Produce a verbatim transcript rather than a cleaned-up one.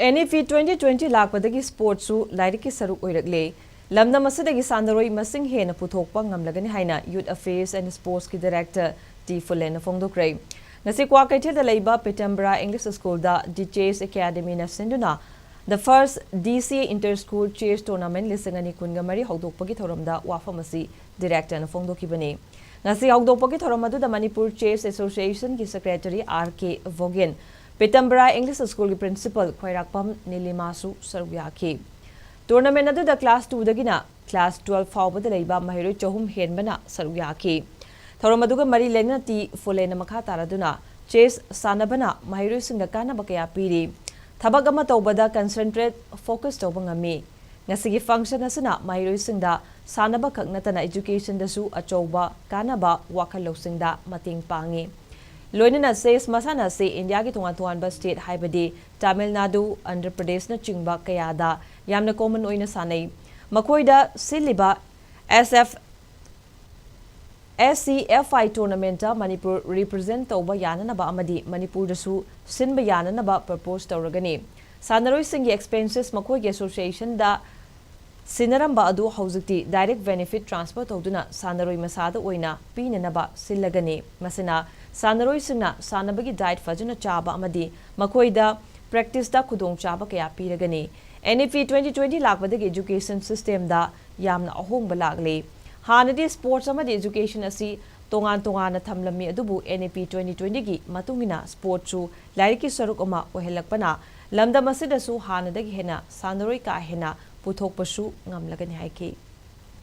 NEP twenty twenty ꯂꯥꯛꯄꯗꯒꯤ sportsꯁꯨ ꯂꯥꯏꯔꯤꯛꯀꯤ ꯁꯔꯨꯛ ꯑꯣꯏꯔꯛꯂꯦ꯫ ꯂꯝꯗꯝ ꯑꯁꯤꯗꯒꯤ ꯁꯥꯟꯅꯔꯣꯏ ꯃꯁꯤꯡ ꯍꯦꯟꯅ ꯄꯨꯊꯣꯛꯄ ꯉꯝꯂꯒꯅꯤ ꯍꯥꯏꯅ Youth Affairs and Sportsꯀꯤ Director T Fullenna ꯐꯣꯡꯗꯣꯛꯈ꯭ꯔꯦ꯫ ꯉꯁꯤ ꯀ꯭ꯋꯥꯀꯩꯊꯦꯜꯗ ꯂꯩꯕ Pitambara English Schoolꯗ The Chess Academyꯅ ꯁꯤꯟꯗꯨꯅ The First DCA Inter School Chess Tournament ꯂꯤꯁꯤꯡ ꯑꯅꯤ ꯀꯨꯟꯒ ꯃꯔꯤ ꯍꯧꯗꯣꯛꯄꯒꯤ ꯊꯧꯔꯝꯗ ꯋꯥꯐꯝ ꯑꯁꯤ Directorꯅ ꯐꯣꯡꯗꯣꯛꯈꯤꯕꯅꯤ꯫ ꯉꯁꯤ ꯍꯧꯗꯣꯛꯄꯒꯤ ꯊꯧꯔꯝ ꯑꯗꯨꯗ Manipur Chess Associationꯒꯤ Secretary R K Vogen, Pitambara English Schoolꯒꯤ Principal ꯈ꯭ꯋꯥꯏꯔꯥꯛꯄꯝ ꯅꯤꯂꯤꯃꯥꯁꯨ ꯁꯔꯨꯛ ꯌꯥꯈꯤ꯫ Tournament ꯑꯗꯨꯗ class twoꯗꯒꯤꯅ class twelve ꯐꯥꯎꯕꯗ ꯂꯩꯕ ꯃꯍꯩꯔꯣꯏ ꯆꯍꯨꯝ ꯍꯦꯟꯕꯅ ꯁꯔꯨꯛ ꯌꯥꯈꯤ꯫ ꯊꯧꯔꯝ ꯑꯗꯨꯒ ꯃꯔꯤ ꯂꯩꯅꯅ T Fullenna ꯃꯈꯥ ꯇꯥꯔꯗꯨꯅ, chess ꯁꯥꯟꯅꯕꯅ ꯃꯍꯩꯔꯣꯏꯁꯤꯡꯗ ꯀꯥꯟꯅꯕ ꯀꯌꯥ ꯄꯤꯔꯤ꯫ ꯊꯕꯛ ꯑꯃ ꯇꯧꯕꯗ concentrate, focus ꯇꯧꯕ ꯉꯝꯃꯤ꯫ ꯉꯁꯤꯒꯤ function ꯑꯁꯤꯅ ꯃꯍꯩꯔꯣꯏꯁꯤꯡꯗ ꯁꯥꯟꯅꯕ ꯈꯛ ꯅꯠꯇꯅ educationꯗꯁꯨ ꯑꯆꯧꯕ ꯀꯥꯟꯅꯕ ꯋꯥꯈꯜ ꯂꯧꯁꯤꯡꯗ ꯃꯇꯦꯡ ꯄꯥꯡꯉꯤ꯫ ꯂꯣꯏꯅꯅ chess ꯃꯁꯥꯟꯅ ꯑꯁꯤ ꯏꯟꯗꯤꯌꯥꯒꯤ ꯇꯣꯉꯥꯟ ꯇꯣꯉꯥꯟꯕ state ꯍꯥꯏꯕꯗꯤ ꯇꯥꯃꯤꯜ ꯅꯥꯗꯨ, ꯑꯟꯙ꯭ꯔ ꯄ꯭ꯔꯗꯦꯁꯅꯆꯤꯡꯕ ꯀꯌꯥꯗ ꯌꯥꯝꯅ common ꯑꯣꯏꯅ ꯁꯥꯟꯅꯩ꯫ ꯃꯈꯣꯏꯗ ꯁꯤꯜꯂꯤꯕ S F, S C F I tournamentꯇ Manipur represent ꯇꯧꯕ ꯌꯥꯅꯅꯕ ꯑꯃꯗꯤ ꯃꯅꯤꯄꯨꯔꯗꯁꯨ ꯁꯤꯟꯕ ꯌꯥꯅꯅꯕ propose ꯇꯧꯔꯒꯅꯤ꯫ ꯁꯥꯟꯅꯔꯣꯏꯁꯤꯡꯒꯤ expenses ꯃꯈꯣꯏꯒꯤ associationꯗ ꯁꯤꯟꯅꯔꯝꯕ ꯑꯗꯨ ꯍꯧꯖꯤꯛꯇꯤ direct benefit transfer ꯇꯧꯗꯨꯅ ꯁꯥꯟꯅꯔꯣꯏ ꯃꯁꯥꯗ ꯑꯣꯏꯅ ꯄꯤꯅꯅꯕ ꯁꯤꯜꯂꯒꯅꯤ꯫ ꯃꯁꯤꯅ ꯁꯥꯟꯅꯔꯣꯏꯁꯤꯡꯅ ꯁꯥꯟꯅꯕꯒꯤ diet ꯐꯖꯅ ꯆꯥꯕ ꯑꯃꯗꯤ ꯃꯈꯣꯏꯗ practiceꯇ ꯈꯨꯗꯣꯡꯆꯥꯕ ꯀꯌꯥ ꯄꯤꯔꯒꯅꯤ꯫ NEP twenty twenty ꯂꯥꯛꯄꯗꯒꯤ education systemꯗ ꯌꯥꯝꯅ ꯑꯍꯣꯡꯕ ꯂꯥꯛꯂꯦ꯫ ꯍꯥꯟꯅꯗꯤ sports ꯑꯃꯗꯤ education ꯑꯁꯤ ꯇꯣꯉꯥꯟ ꯇꯣꯉꯥꯟꯅ ꯊꯝꯂꯝꯃꯤ, ꯑꯗꯨꯕꯨ NEP twenty twentyꯒꯤ ꯃꯇꯨꯡ ꯏꯟꯅ sportsꯁꯨ ꯂꯥꯏꯔꯤꯛꯀꯤ ꯁꯔꯨꯛ ꯑꯃ ꯑꯣꯏꯍꯜꯂꯛꯄꯅ ꯂꯝꯗꯝ ꯑꯁꯤꯗꯁꯨ ꯍꯥꯟꯅꯗꯒꯤ ꯍꯦꯟꯅ ꯁꯥꯟꯅꯔꯣꯏ ꯀꯥ ꯍꯦꯟꯅ ꯄꯨꯊꯣꯛꯄꯁꯨ ꯉꯝꯂꯒꯅꯤ ꯍꯥꯏꯈꯤ꯫